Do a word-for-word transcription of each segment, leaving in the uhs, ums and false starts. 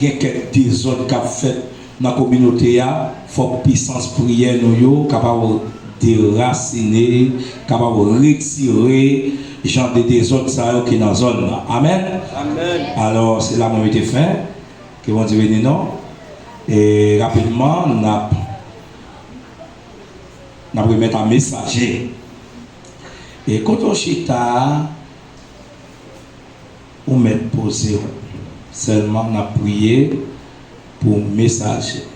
gen kèk dezòd k ap fèt nan kominote a, fòk pisans priyè nou yo kapab derasine, kapab retire jan de dezòd sa yo ki nan zòn nan. Amèn? Amèn. Alò, se la mwen mete fen. Ke Bondye beni nou. E rapidman, n ap, n ap remèt a mesaje. E kote w chita a, ou mèt poze w. Sèlman n ap priye pou mesaje.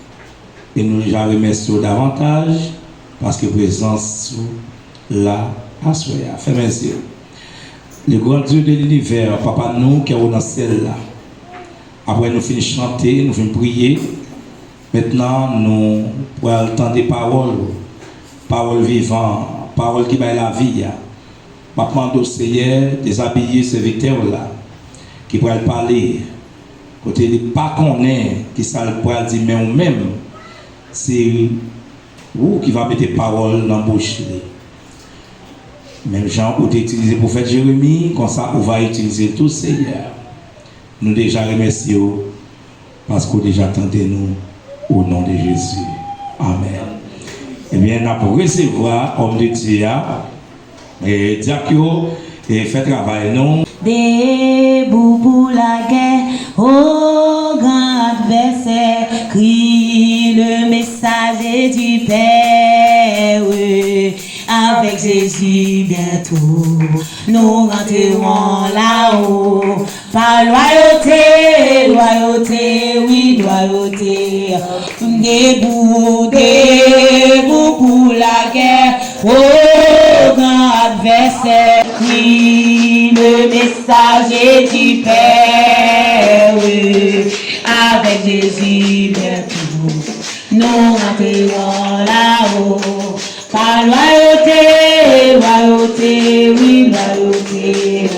E nou deja remèsye w davantaj paske prezans ou la aswè a. Fèmen zye w. Le grand Dieu de l'univers, Papa nou ki anwo nan syèl la, apre nou fin chante, nou fin priye, mentnan nou pral tande pawòl ou, pawòl vivan, pawòl ki bay lavi a. M ap mande w, Seyè, dezabiye sèvitè w la, ki pral pale, kote li pa konnen ki sa l pral di, men ou menm, se ou ki va mete pawòl nan bouch li. Menm jan ou te itilize pwofèt Jeremi, konsa ou va itilize l tou, Seyè. Nou deja remèsye w paske w deja tande nou, o non de Jezi. Amèn. Ebyen, n ap resevwa òm de Dye a, e, dyak yo, e, fè travay nou. Debout pour la guerre, ô grand adversaire, crie le messager du Père. Avec Jésus bientôt, nous rentrerons là-haut. Par loyauté, loyauté, oui, loyauté. Debout, debout pour la guerre, ô grand adversaire, crie le messager du Père. Avec Jésus bientôt, nous rentrerons là-haut. Par loyauté, loyauté, oui, loyauté.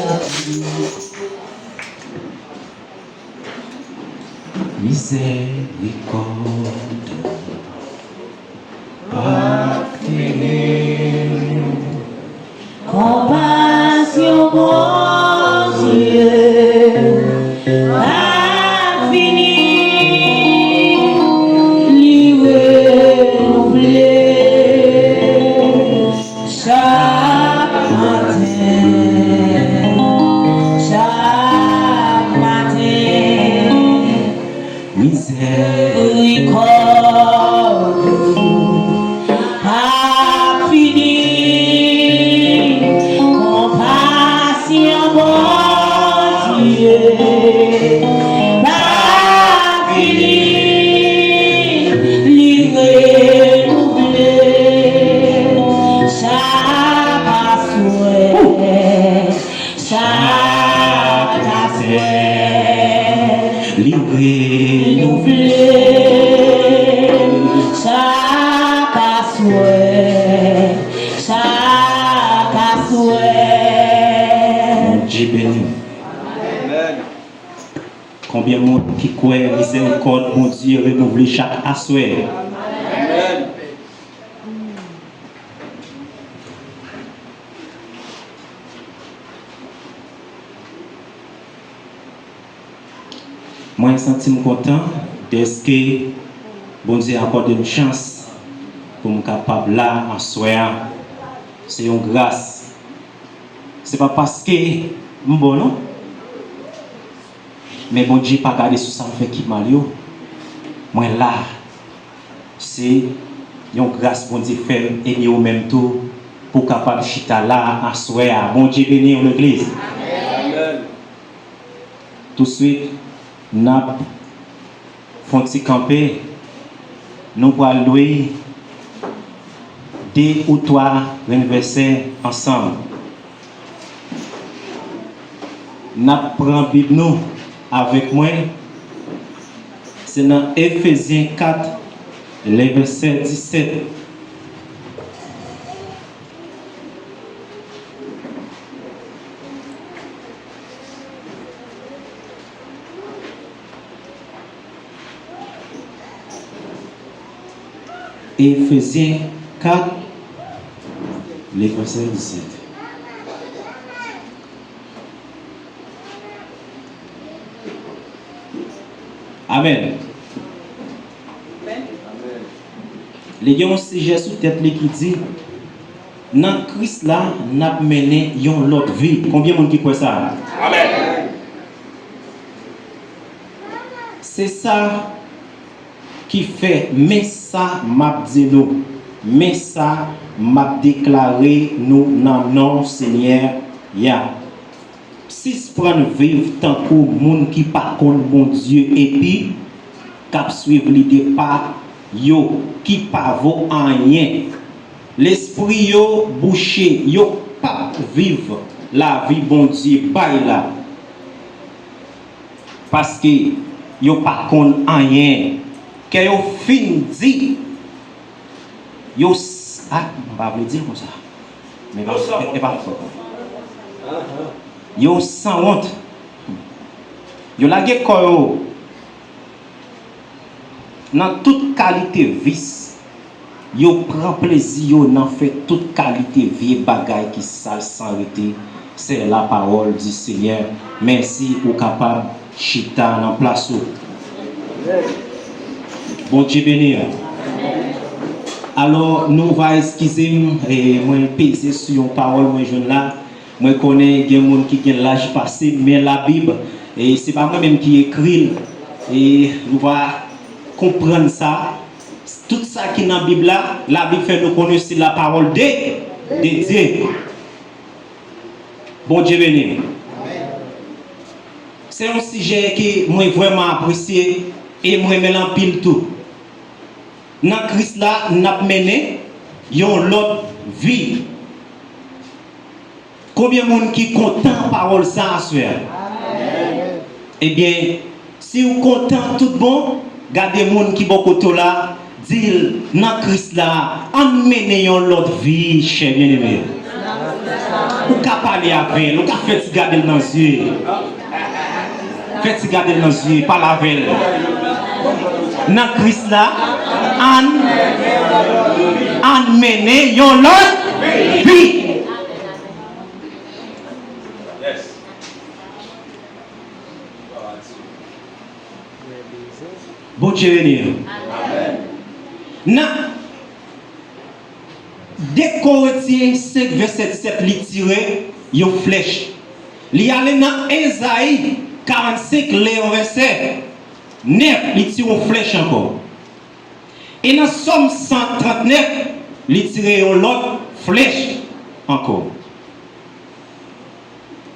Miséricorde, pa fini. Konpasyon Bondye pa fini, li renouvle chak maten, chak maten. Mizèrikòd pa fini, konpasyon Bondye pa fini, li renouvle chak aswè. Chak aswè, li renouvle. Chak aswè, chak aswè. Bondye beni w. Amèn. Konbyen moun ki kwè mizèrikòd Bondye renouvle chak aswè? Amèn. Mwen santi m kontan dèske Bondye akòde m chans pou m kapab la aswè a. Se yon gras. Se pa paske m bon, non. Men Bondye pa gade sou sa m fè ki mal yo. Mwen la. Se yon gras Bondye fè m, e ni ou menm tou, pou w kapab chita la a aswè a. Bondye beni w, legliz. Amèn. Touswit, n ap fè yon ti kanpe. Nou pral li de ou twa grenn vèsè ansanm. N ap pran Bib nou avèk mwen. Se nan Efezyen kat, le vèsè disèt. Efezyen kat, le vèsè disèt. Amèn. Li gen yon sijè sou tèt li ki di, nan Kris la, n ap mennen yon lòt vi. Konbyen moun ki kwè sa? Amèn. Se sa ki fè, men sa m ap di nou, men sa m ap deklare nou nan non Senyè a. Sispann viv tankou moun ki pa konn Bondye epi k ap swiv lide pa yo ki pa vo anyen. Lespri yo bouche, yo p ap viv lavi Bondye bay la. Paske yo pa konn anyen. Kè yo fin di, yo s-, a, m pa vle di l konsa. Men pa, e, e pa fòt mwen. Yo sanwont. Yo lage kò yo nan tout kalite vis. Yo pran plezi yo nan fè tout kalite vye bagay ki sal san rete. C'est la parole du Seigneur. Mèsi, ou kapab chita nan plas ou. Bondye beni w. Alò, nou va eskize m, e, mwen peze sou yon pawòl mwen jwenn la. Mwen konnen gen moun ki gen laj pase m, men Labib, e, se pa mwen menm ki ekri l. E nou va konprann sa. Tout sa ki nan Bib la, Labib fè nou konnen se la parole de, de Dieu. Bondye beni w. Se yon sijè ke mwen vrèman apresye e mwen renmen l anpil tou. Nan Kris la, n ap mennen yon lòt vi. Konbyen moun ki kontan pawòl sa aswè a? Ebyen, si w kontan tout bon, gade moun ki bò kote w la, di l, nan Kris la, ann mennen yon lòt vi, chè byeneme. Ou ka pale avè l, ou ka fè ti gade l nan zye. Fè ti gade l nan zye, pale avè l. Nan Kris la, ann, ann mennen yon lòt vi. Bondye beni w. Nan de Korentyen senk vèsè disèt, li tire yon flèch. Li ale nan Ezayi karannsenk, li yon vèsè nèf, li tire yon flèch ankò. E nan Sòm san trannèf, li tire yon lòt flèch ankò.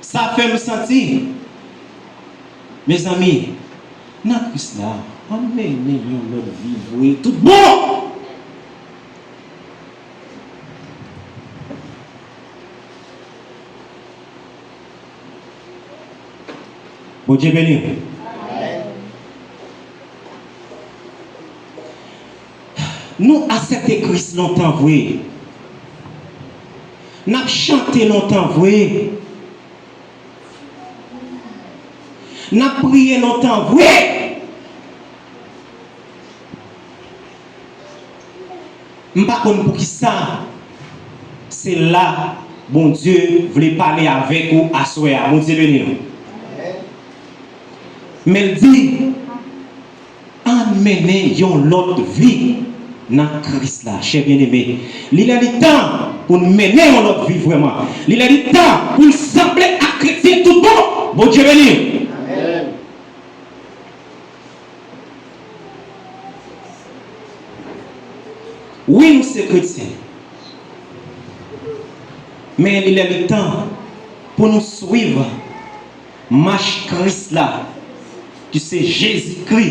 Sa fè m santi, mezanmi, nan Kris la, ann mennen yon lòt vi vre tout bon! Bondye beni w. Nou aksepte Kris lontan vre. N ap chante lontan vre. N ap priye lontan vre. M pa konn poukisa se la Bondye vle pale avèk ou aswè a. Bondye beni w. Men l di, ann mennen yon lòt vi nan Kris la. Chè byeneme, li lè li tan pou n mennen yon lòt vi vrèman. Li lè li tan pou n sanble ak kretyen tout bon. Bondye beni w. Wi, nou se kretyen. Men li lè li tan pou nou swiv mach Kris la, ki se Jezikri.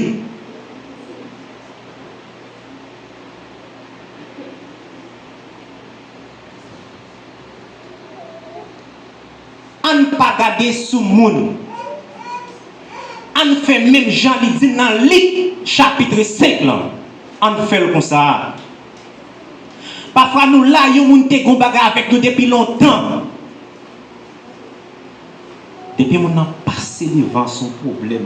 Ann pa gade sou moun. Ann fè menm jan li di nan Lik chapit senk lan. Ann fè l konsa. Pafwa nou la, yon moun te gon bagay avèk nou depi lontan. Depi moun nan pase devan, s on pwoblèm.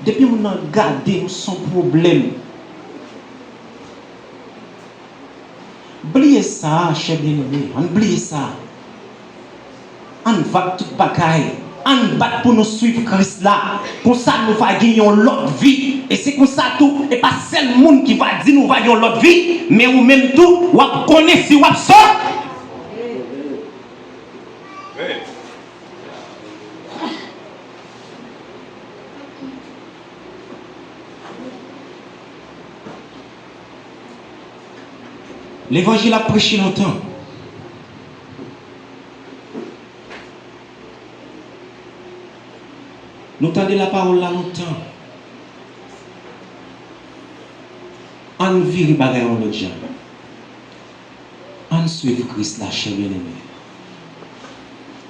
Depi moun nan gade w, s on pwoblèm. Bliye sa, chè byeneme, ann bliye sa. Ann vag tout bagay. Ann bat pou nou swiv Kris la. Konsa nou va gen yon lòt vi. E se konsa tou, e pa sèl moun ki va di nou va gen yon lòt vi, men ou menm tou, w ap konnen si w ap sòti. Levanjil ap preche lontan. Nou tande lapawòl la lontan. Ann vire bagay yon lòt jan. Ann swiv Kris la, chè byeneme.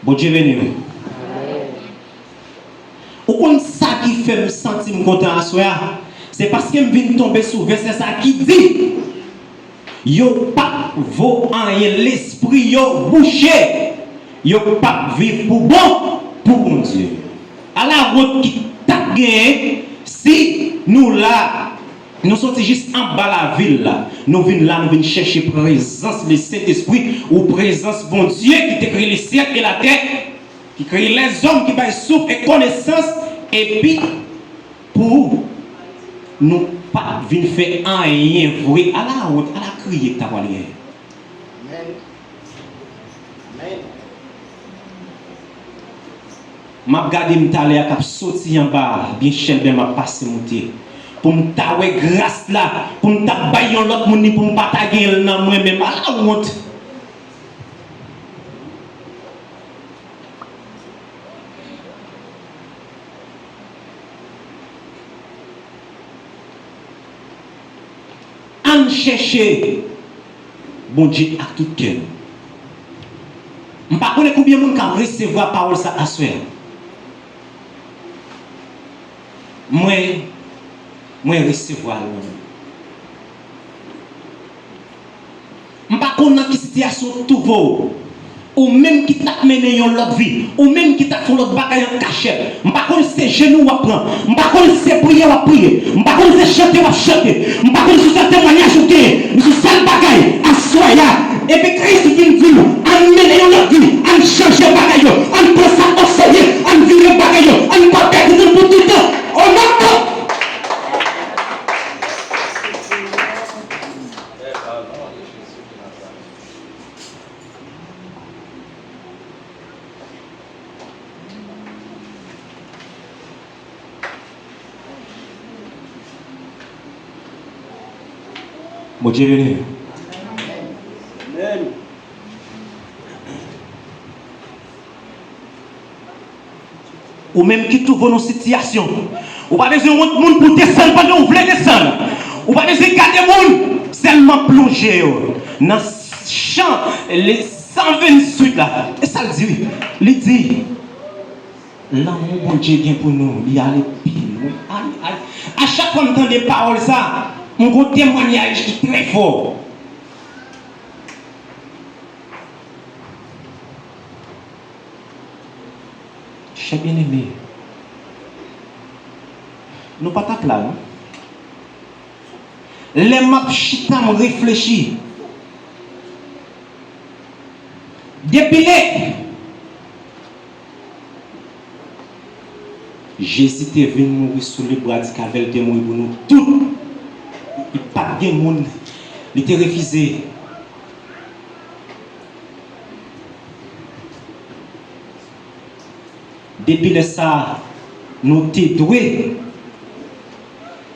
Bondye beni w. Ou konn sa ki fè m santi m kontan aswè a? Se paske m vin tonbe sou vèsè sa ki di, yo p ap vo anyen, lespri yo bouche, yo p ap viv pou bon pou Bondye. Ala wont ki t ap genyen si nou la, nou soti jis anba lavil la, nou vin la, nou vin chèche prezans Lesentespri ou prezans Bondye ki te kreye lesyèl e latè, ki kreye lèzòm, ki bay souf e konesans, epi pou nou pa t vin fè anyen vre. Ala wont, ala kriye k ta pral genyen. Amèn. Amèn. M ap gade m talè a k ap soti anba a, byen chèlbè m ap pase moute. Pou m ta wè gras la, pou m ta bay yon lòt moun li, pou m pa ta gen l nan mwen menm. Ala wont! Ann chèche Bondye ak tout kè nou. M pa konnen konbyen moun k ap resevwa pawòl sa aswè a. Mwen, mwen resevwa l mwen menm. M pa konn nan ki sitiyasyon w twouve w. Ou menm ki t ap mennen yon lòt vi, ou menm ki t ap fè yon lòt bagay an kachèt. M pa konn si se jeni w ap pran, m pa konn si se priyè w ap priye, m pa konn si se chante w ap chante, m pa konn si se temwayaj ou genyen, men se sèl bagay, aswè a, epi Kris vin di nou, ann mennen yon lòt vi, ann chanje bagay yo, ann pran sa oserye, ann vire bagay yo, ann pa pèdi nou pou toutan. O non de Bondye beni. Amèn. Ou menm ki twouve w nan sitiyasyon, ou pa bezwen wont moun pou w desann pandan w vle desann. Ou pa bezwen gade moun, sèlman plonje yo nan chan, le san venntuit la. E sa l di, wi. Li di, lanmou Bondye gen pou nou, li ale pi lwen. Ay, ay. A chak fwa m tande pawòl sa, m gon temwayaj ki trè fò. Chè byeneme, nou pa t ap la, non. Lè m ap chita, m reflechi. Depi lè Jezi te vin mouri sou lebwa di Kalvè, li te mouri pou nou tout. Li pa t gen moun li te refize. Depi lè sa a, nou te dwe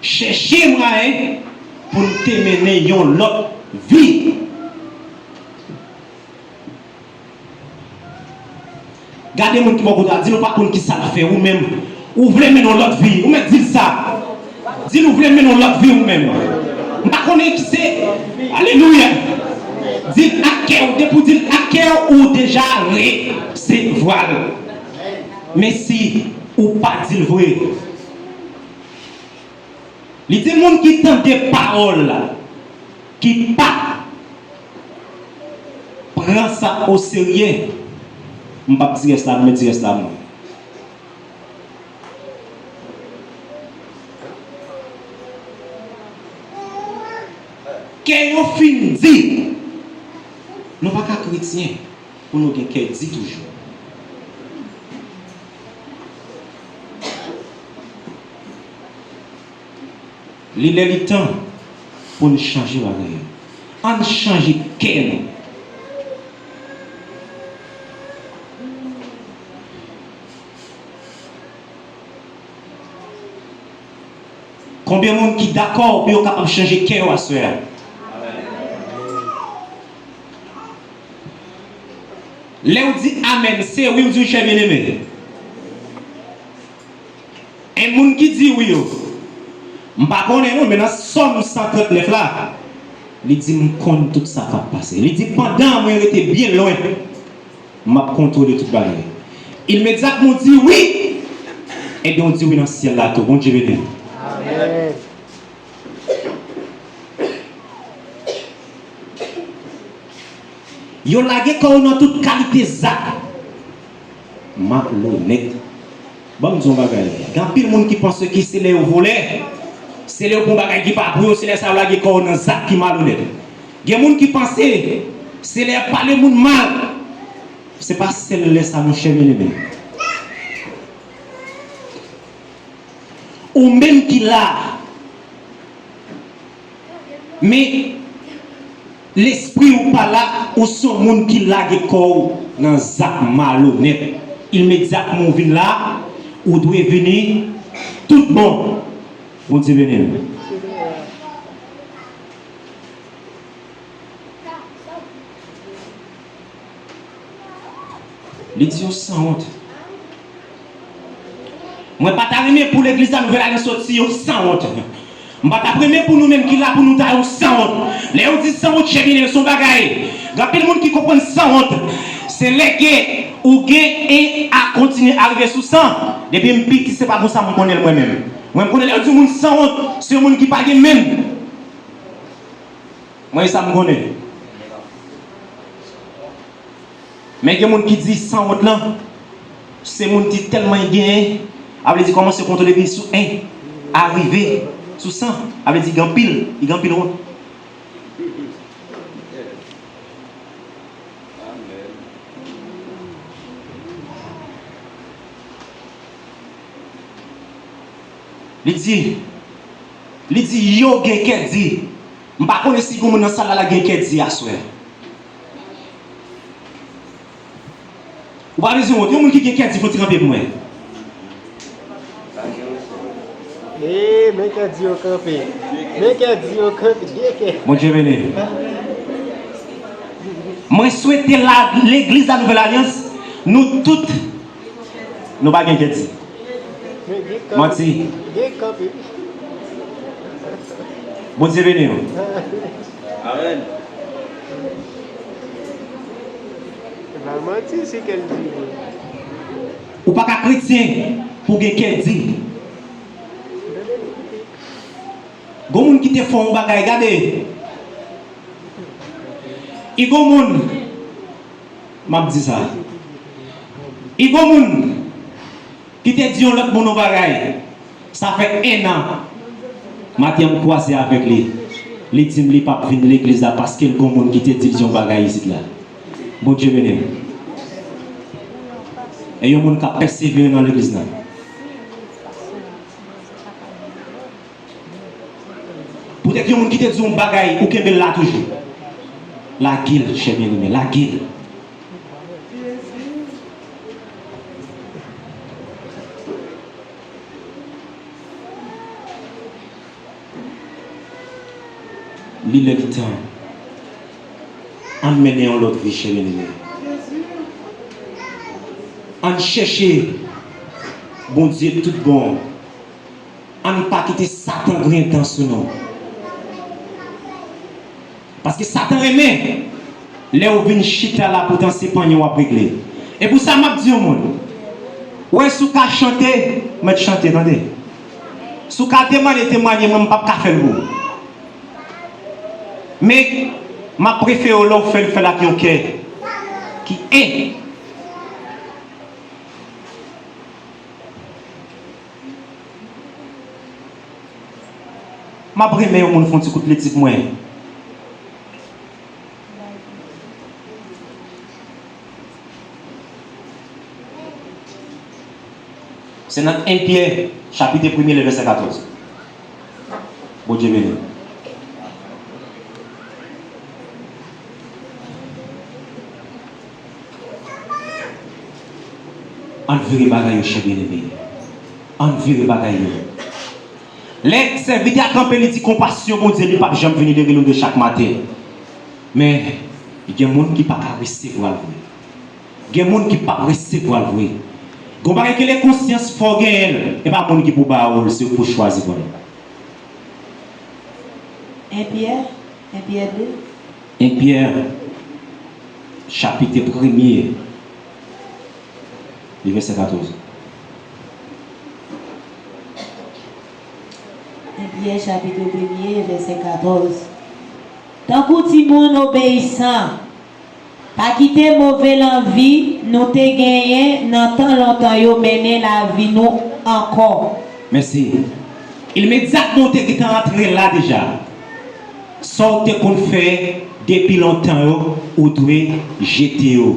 chèche mwayen pou n te mennen yon lòt vi. Gade moun ki bò kote w la, di l ou pa konn ki sa l fè, ou menm, ou vle mennen yon lòt vi, ou mèt di l sa. Di l ou vle mennen yon lòt vi ou menm. M pa konnen ki se. Alelouya. Di l ak kè w, depi w di l ak kè w, ou deja resevwa l. Men si ou pa di l vre, li di moun ki tande pawòl la, ki pa pran sa oserye, m p ap di rès la, m di rès la mwen. Kè yo fin di, nou pa ka kretyen pou nou gen kè di toujou. Li lè li tan pou n chanje bagay yo. Ann chanje kè nou. Konbyen moun ki dakò pou yo kapab chanje kè yo aswè a? Lè w di amèn, se wi w di wi, chè byeneme. En moun ki di wi yo, m pa konnen non, men nan Sòm san trannèf la, li di, "M konn tout sa k ap pase." Li di, "Pandan mwen rete byen lwen, m ap kontwole tout bagay." Imedyatman w di wi, ebyen w di wi nan syèl la tou. Bondye beni w. Amèn. Yo lage kò yo nan tout kalite zak malonèt. Ban m di yon bagay. Gen anpil moun ki panse ki se lè yo vòlè, se lè yo pran bagay ki pa pou yo, se lè sa yo lage kò yo nan zak ki malonèt. Gen moun ki panse se lè y ap pale moun mal. Se pa sèl lè sa, monchè byeneme. Ou menm ki la, men lespri w pa la, ou se yon moun ki lage kò w nan zak malonèt. Imedyatman w vin la, ou dwe vini tout bon. Bondye beni w. Li di yo sanwont. Mwen pa ta renmen pou legliz la Nouvèl Alyans soti yon sanwont. M pa t ap renmen pou nou menm ki la pou nou ta yon sanwont. Lè yo di sanwont, chè byeneme, se yon bagay. Gen anpil moun ki konprann sanwont. Se lè ke ou gen en a kontinye arive sou san. Depi m piti, se pa konsa m konnen l mwen menm. Mwen, m konnen lè yo di yon moun sanwont, se yon moun ki pa gen menm. Mwen, e sa m konnen. Men gen moun ki di sanwont lan, se moun ki tèlman genyen, a vle di kòmanse konte depi sou en, arive sou san, a vle di gen anpil, li gen anpil wont. Li di, li di yo gen kè di. M pa konnen si gen moun nan sal la la gen kè di aswè. Ou pa bezwen wont. Yon moun ki gen kè di, fò ti kanpe pou mwen. Ee, men kè di yo kanpe. Men kè di yo kanpe. Gen kè. Bondye beni. Mwen swete la, legliz la Nouvèl Alyans, nou tout, nou pa gen kè di. Men gen kanpe. Manti. Gen kanpe. Bondye beni w. Amèn. L al manti si kè l di vre. Ou pa ka kretyen pou gen kè di. Gon moun ki te fè yon bagay, gade. I gon moun, m ap di sa. I gon moun ki te di yon lòt moun yon bagay. Sa fè en an, maten an m kwaze avèk li. Li di m li p ap vin legliz la paske l gon moun ki te di l yon bagay isit la. Bondye beni w. E yon moun k ap pèsevere nan legliz la. Poutèt yon moun ki te di yon bagay, ou kenbe l la toujou. Lage l, chè byeneme, lage l. Li lè li tan. Ann mennen yon lòt vi, chè byeneme. Ann chèche Bondye tout bon. Ann pa kite Satan griyen dan sou nou. Paske Satan renmen lè w vin chita la, poutan se panyen w ap regle. E pou sa m ap di yon moun, w wè si w ka chante, mèt chante, tande. Si w ka temwanye, temwanye, mwen m p ap ka fè l pou ou. Men, m ap prefere w lè w fè l, fè l ak yon kè ki en. M ap renmen yon moun fè yon ti kout leti pou mwen. Se nan en Pyè, chapit premye, lè vèsè katòz. Bondye beni w. Ann vire bagay yo, chè byeneme. Ann vire bagay yo. Lè sèvitè a kanpe, li di konpasyon Bondye, li p ap janm vini, li rele nou de chak maten. Men, gen moun ki pa ka resevwa l vre. Gen moun ki p ap resevwa l vre. Gon bagay ki rele konsyans, fò w genyen l. E pa moun ki pou ba ou l, se ou k pou chwazi pou l. En Pyè, en Pyè de. En Pyè, chapit premye, li vèsè katòz. En Pyè, chapit premye, vèsè katòz. Tankou timoun obeyisan, pa kite move lanvi nou te genyen nan tan lontan yo mennen lavi nou ankò. Mèsi. Imedyatman w te gentan antre la deja, sa w te konn fè depi lontan yo, ou dwe jete yo.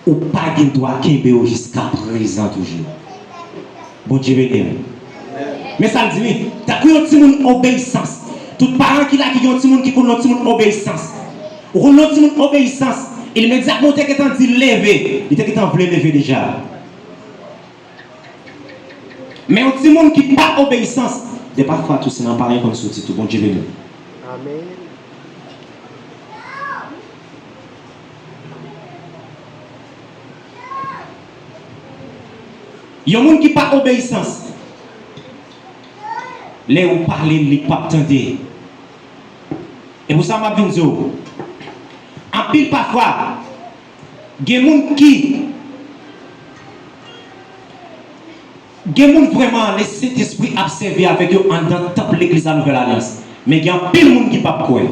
Ou pa gen dwa kenbe yo jiska prezan toujou. Bondye beni w. Men sa l di wi, tankou yon timoun obeyisans. Tout paran ki la ki gen yon timoun ki konn yon timoun obeyisans. Ou konn yon timoun obeyisans. Imedyatman w te gentan di l leve, li te gentan vle leve deja. Men yon timoun ki pa obeyisans, de pafwa tou se nan paran konn soti tou. Bondye beni w. Amèn. Yon moun ki pa obeyisans, lè ou pale l, li p ap tande. E pou sa m ap vin di w, anpil pafwa, gen moun ki, gen moun vrèman, Lesentespri ap sèvi avèk yo anndan tanp legliz la Nouvèl Alyans. Men gen anpil moun ki p ap kwè.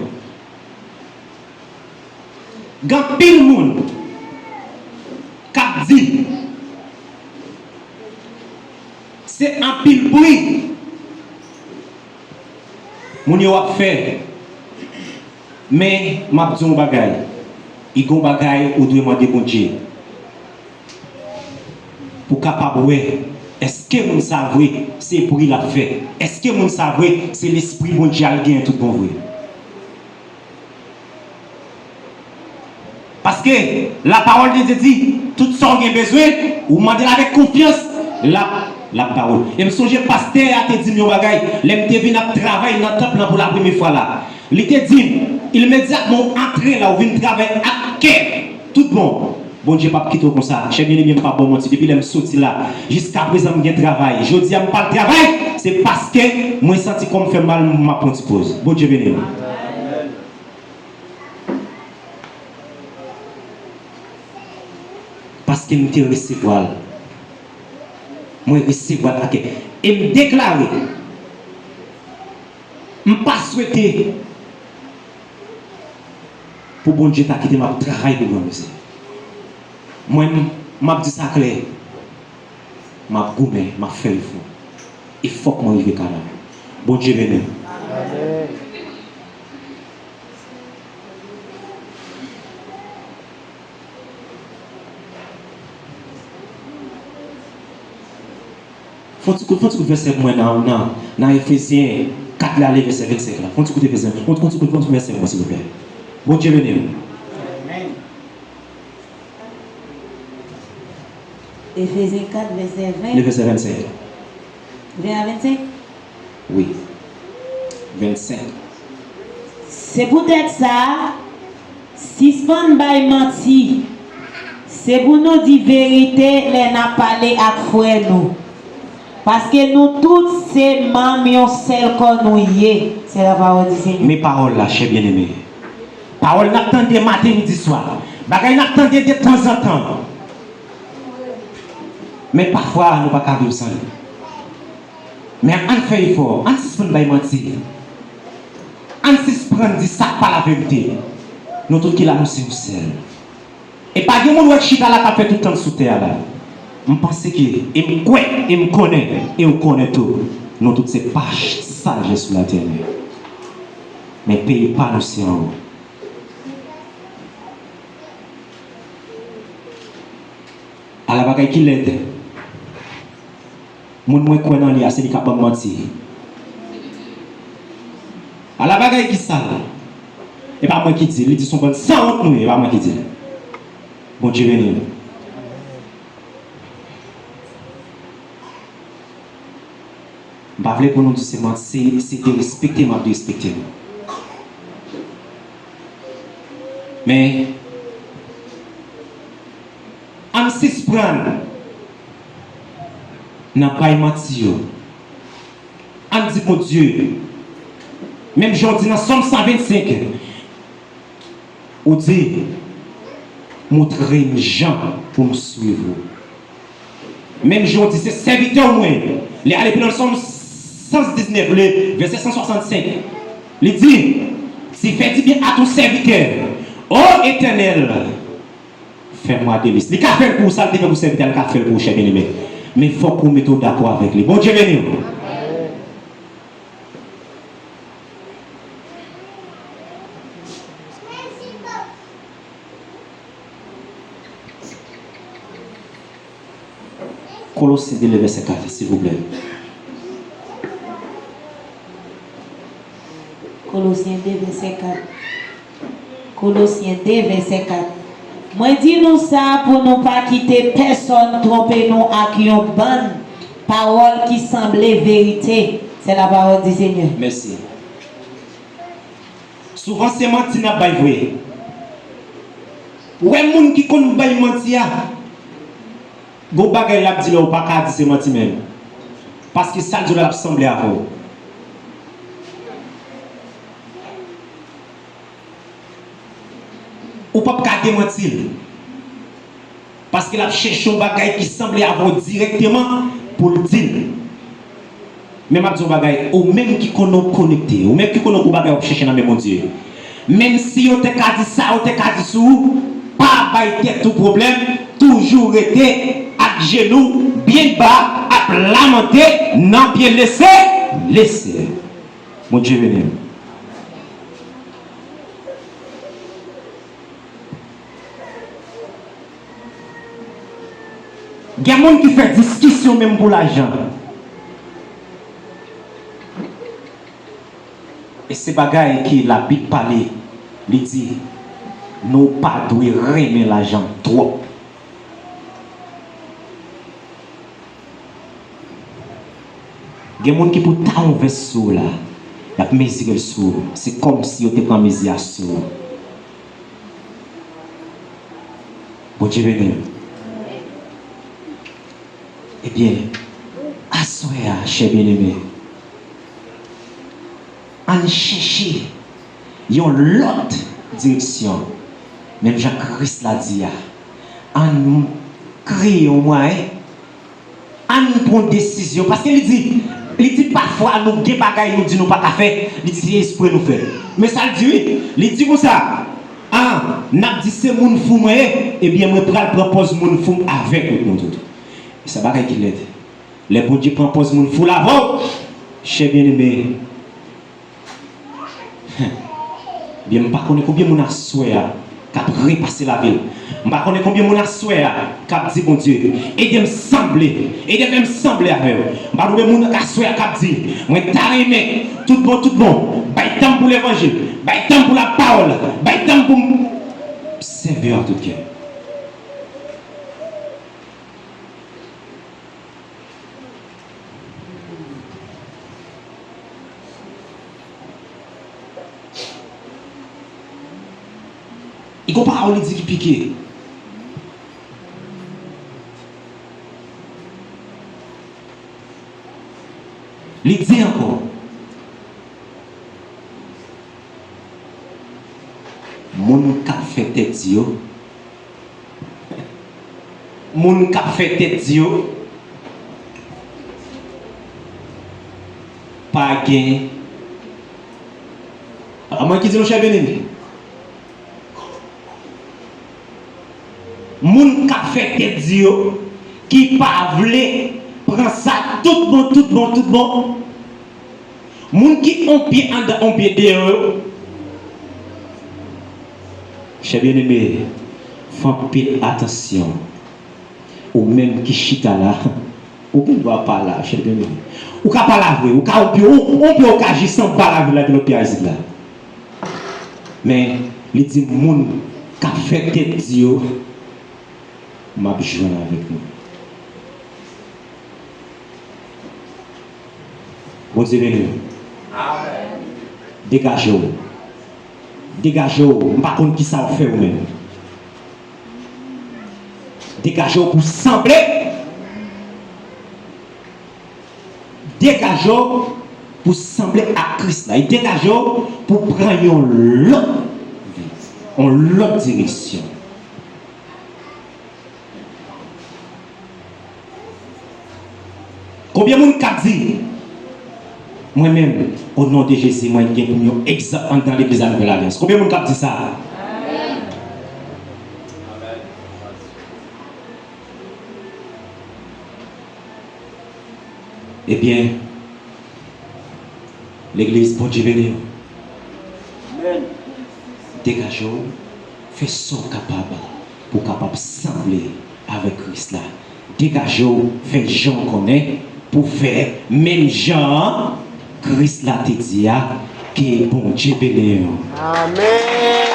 Gen anpil moun k ap di, se anpil bri moun yo ap fè. Men, m ap di w yon bagay. Gen yon bagay ou dwe mande Bondye. Pou w kapab wè, èske moun sa vre, se bri l ap fè? Èske moun sa vre, se Lespri Bondye a l genyen tout bon vre? Paske lapawòl de Dye di, tout sa w gen bezwen, ou mande l avèk konfyans, l ap, l ap ba ou l. E m sonje pastè a te di m yon bagay, lè m te vin ap travay nan tanp lan pou lapremye fwa la. Li te di m, imedyatman w antre la, w vin travay ak kè tout bon. Bondye p ap kite w konsa. Chè byeneme, m p ap ba w manti. Depi lè m soti la, jiskaprezan m gen travay. Jodi a m pa al travay, se paske mwen santi kò m fè m mal, m ap pran ti poz. Bondye beni w. Paske m te resevwa l. Mwen resevwa l ak kè. E m deklare, m pa swete pou Bondye ta kite m ap travay pou granmesi. Mwen, m, m ap di sa klè. M ap goumen, m ap fè efò. E fòk mwen rive Kanada. Bondye beni w. Amèn. Fè yon ti kout, fè yon ti kout vèsè pou mwen nan, nan, nan Efezyen kat la, li vèsè vennsenk la. Fè yon ti kout Efezyen, fè yon, fè yon ti kout, fè yon ti kout vèsè pou mwen, silvouplè. Bondye beni w. Amèn. Efezyen kat, vèsè ven. Li vèsè vennsenk. Ven a vennsenk? Wi. Vennsenk. Se poutèt sa, sispann bay manti. Se pou nou di verite lè n ap pale ak frè nou. Paske nou tout se manm yon sèl kò nou ye. Se la parole du Seigneur. Men pawòl la, chè byeneme. Pawòl n ap tande maten, midi, swa. Bagay n ap tande detanzantan. Men pafwa, nou pa ka viv san li. Men ann fè efò, ann sispann bay manti. Ann sispann di sa k pa laverite. Nou tout ki la, nou se yon sèl. E pa gen moun w wè k chita la k ap fè tout tan l sou tè a la. M panse ke, e m kwè, e m konnen, e w konnen tou, nou tout se pastè sou latè. Men peyi pa nou se anwo. Ala bagay ki lèd. Moun mwen kwè nan li a, se li k ap ban m manti. Ala bagay ki sal. E pa mwen ki di l, li di se yon bann sanwont nou ye, e pa mwen ki di l. Bondye beni nou. M pa vle pou nou di se manti, se, se derespekte m ap derespekte nou. Men, ann sisprann nan bay manti yo. Ann di Bondye, menm jan w di nan Sòm san vennsenk, ou di, montre m jan pou m swiv ou. Menm jan w di, se sèvitè w mwen. Li ale pi lwen, Sòm san diznèf, le vèsè san swasannsenk. Li di, tu fais du bien à ton serviteur, ô Éternel, fais-moi délice. Li ka fè l pou ou, sa l te fè pou sèvitè a, li ka fè l pou ou, chè byeneme. Men fòk ou mete w dakò avèk li. Bondye beni w. Kolosyen de, le vèsè kat, silvouplè. Kolosyen de, vèsè kat. Kolosyen de, vèsè kat. Mwen di nou sa pou nou pa kite pèsonn twonpe nou ak yon bann pawòl ki sanble verite. C'est la parole du Seigneur. Mèsi. Souvan se manti n ap bay vre. Ou wè moun ki konn bay manti a, gon bagay l ap di la ou pa ka di se manti menm. Paske sa l di w la l ap sanble avè w. Ou p ap ka demanti l. Paske l ap chèche yon bagay ki sanble avè w dirèkteman pou l di l. Men m ap di w yon bagay, ou menm ki konnen w konekte, ou menm ki konnen w gon bagay w ap chèche nan men Bondye. Menm si yo te ka di sa, yo te ka di sou ou, pa bay tèt ou pwoblèm, toujou rete ak jenou byen ba, ap lamante nan pye lese, lese. Bondye beni w. Gen moun ki fè diskisyon menm pou lajan. E se bagay ke Labib pale, li di, nou pa dwe renmen lajan twòp. Gen moun ki pou ta yon vès sou ou la, y ap mezire l sou ou. Se kòmsi yo te pran mezi a sou ou. Bondye beni w. Ebyen, aswè a, chè byeneme, ann chèche yon lòt direksyon. Menm jan Kris la di a, ann kreye yon mwayen. Ann pran desizyon. Paske li di, li di pafwa nou gen bagay nou di nou pa ka fè, li di se espre nou fè. Men sa l di wi, li di konsa, a, n ap di se moun fou mwen ye, ebyen mwen pral pran pòz moun fou m avèk nou tout. E sa bagay ki lèd. Lè Bondye pran pòz moun fou l avè w, chè byeneme, ebyen, m pa konnen konbyen moun aswè a k ap repase lavi l. M pa konnen konbyen moun aswè a k ap di Bondye, ede m sanble, ede m fè m sanble avè w. M pa konnen konbyen moun aswè a k ap di, mwen ta renmen, tout bon, tout bon, bay tan m pou levanjil, bay tan m pou lapawòl, bay tan m pou m sèvi w ak tout kè. Li gon pawòl li di ki pike. Li di ankò, moun k ap fè tèt di yo, moun k ap fè tèt di yo pa gen. A mwen ki di nou, chè byeneme. Moun k ap fè tèt di yo, ki pa vle pran sa tout bon, tout bon, tout bon. Moun ki on pye anndan, on pye deyò yo. Chè byeneme, fè anpil atansyon. Ou menm ki chita la, Ou gen dwa pa la, chèf de mil. Ou ka pa la vre, ou ka, on pye, on, on pye ou ka jis anba lavil la, gen lòt pye a isit la. Men, li di moun k ap fè tèt di yo, m ap jwenn avèk nou. Bondye beni w. Degaje w. Degaje w. M pa konn kisa w fè ou menm. Degaje w pou sanble. Degaje w pou sanble ak Kris la. E degaje w pou pran yon lòt vi, yon lòt direksyon. Konbyen moun k ap di, mwen menm, o non de Jezi, mwen gen pou m yon egzanp anndan legliz la Nouvèl Alyans? Konbyen moun k ap di sa? Ebyen, legliz, Bondye beni w. Degaje w, fè sa w kapab pou w kapab sanble avèk Kris la. Degaje w, fè jan w konnen pou w fè menm jan Kris la te di a, ke Bondye beni w. Amèn.